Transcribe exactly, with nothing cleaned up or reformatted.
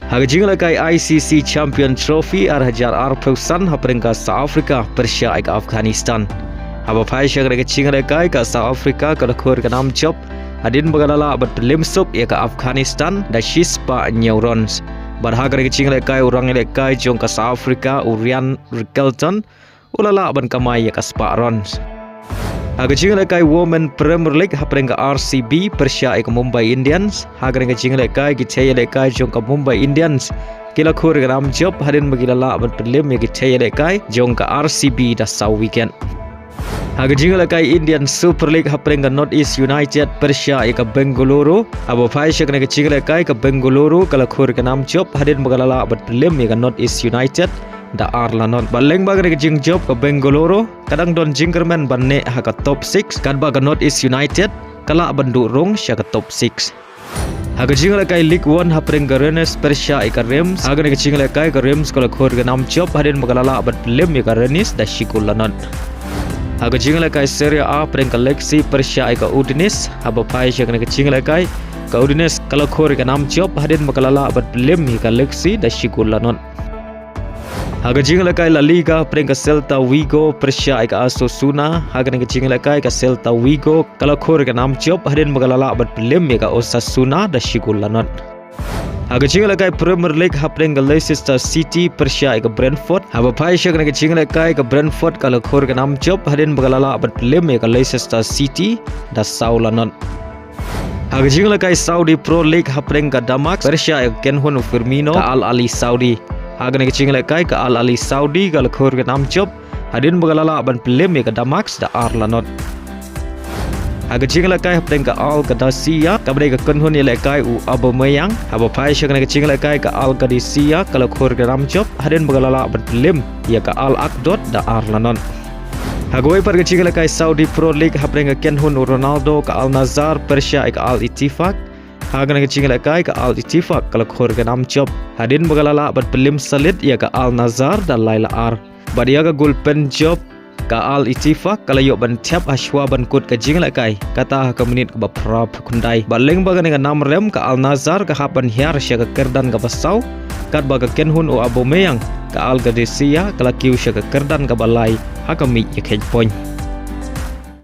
Ha ka jingïalehkai I C C Champion Trophy ar hajar arphew san hapdeng ka South Africa pyrshah ïa ka Afghanistan. Haba phai sha kane ka jingïalehkai ka South Africa ka la khur ka nam jop hadien ba ka la lah ban pynlem suk ïa ka Afghanistan da shispah hynñiew runs. Bad ha kane ka jingïalehkai u rangïalehkai jong ka South Africa u Rian Rickelton u la lah ban kamai ïa ka spah runs. Ha ka jingïalehkai Women Premier League hapdeng ka R C B pyrshah ïa ka Mumbai Indians. Ha kane ka jingïalehkai ki thei ïalehkai jong ka Mumbai Indians ki la khur ka nam jop hadien ba ki la lah ban pynlem ïa ki thei ïalehkai jong ka R C B da saw wicket. Ha ka jingïalehkai Indian Super League hapdeng ka North East United pyrshah ïa ka Bengaluru. Haba phai sha kane ka jingïalehkai ka Bengaluru ka la khur ka nam jop hadien ba ka la lah ban pynlem ïa ka North East United da ar la not. Bad lyngba kane ka jingjop ka Bengaluru ka dang don jingkyrmen ban neh ha ka top six, katba ka North East United ka lah ban duh rung sha ka top six. Ha ka jingïalehkai League One hapdeng ka Rennes pyrshah ïa ka Reims. Ha kane ka jingïalehkai ka Reims ka la khur ka nam jop hadien ba ka la lah ban pynlem ïa ka Rennes da shi kol la not. Ha ka jingïalehkai Serie A hapdeng ka Lecce pyrshah ïa ka Udinese. Haba phai sha kane ka jingïalehkai ka Udinese ka la khur ka nam jop hadien ba ka la lah ban pynlem ïa ka Lecce da shi kol la not. Ha ka jingïalehkai La Liga hapdeng ka Celta Vigo pyrshah ïa ka Osasuna. Ha kane ka jingïalehkai ka Celta Vigo ka la khur ka nam jop hadien ba ka la lah ban pynlem ïa ka Osasuna da shi kol la not. Ha ka jingïalehkai Premier League hapdeng ka Leicester City pyrshah ïa ka Brentford. Haba phai sha kane ka jingïalehkai ka Brentford ka la khur ka nam jop hadien ba ka la lah ban pynlem ïa ka Leicester City da saw la not. Ha ka jingïalehkai Saudi Pro League hapdeng ka Damac pyrshah ïa ka kynhun u Firmino ka Al Ahli Saudi. Ha kane ka jingïalehkai ka Al Ahli Saudi ka la khur ka nam jop hadien ba ka la lah ban pynlem ïa ka Damac da ar la not. Ha ka jingïalehkai hapdeng ka Al Qadsiya kaba dei ka kynhun ïalehkai u Aubameyang. Haba phai sha kane ka jingïalehkai ka Al Qadsiya ka la khur ka nam jop hadien ba ka la lah ban pynlem ïa ka Al Akdod da ar la not. Ha kawei pat ka jingïalehkai Saudi Pro League hapdeng ka kynhun u Ronaldo ka Al Nassr pyrshah ïa ka Al Ettifaq. Ha kane ka jingïalehkai ka Al Ettifaq ka la khur ka nam jop hadien ba ka la lah ban pynlem salit ïa ka Al Nassr da lai la ar. Bad ïa ka gol pynjop ka Al Ettifaq ka la ïoh ban thep ha shuwa ban kut ka jingïalehkai, kata ha ka minit kaba phra phew khyndai. Bad lyngba kane ka nam rem ka Al Nassr ka hap ban hiar sha ka kyrdan kaba saw, katba ka kynhun u Aubameyang ka Al Qadsiya ka la kiew sha ka kyrdan kaba lai ha ka miej ïakheiñ point.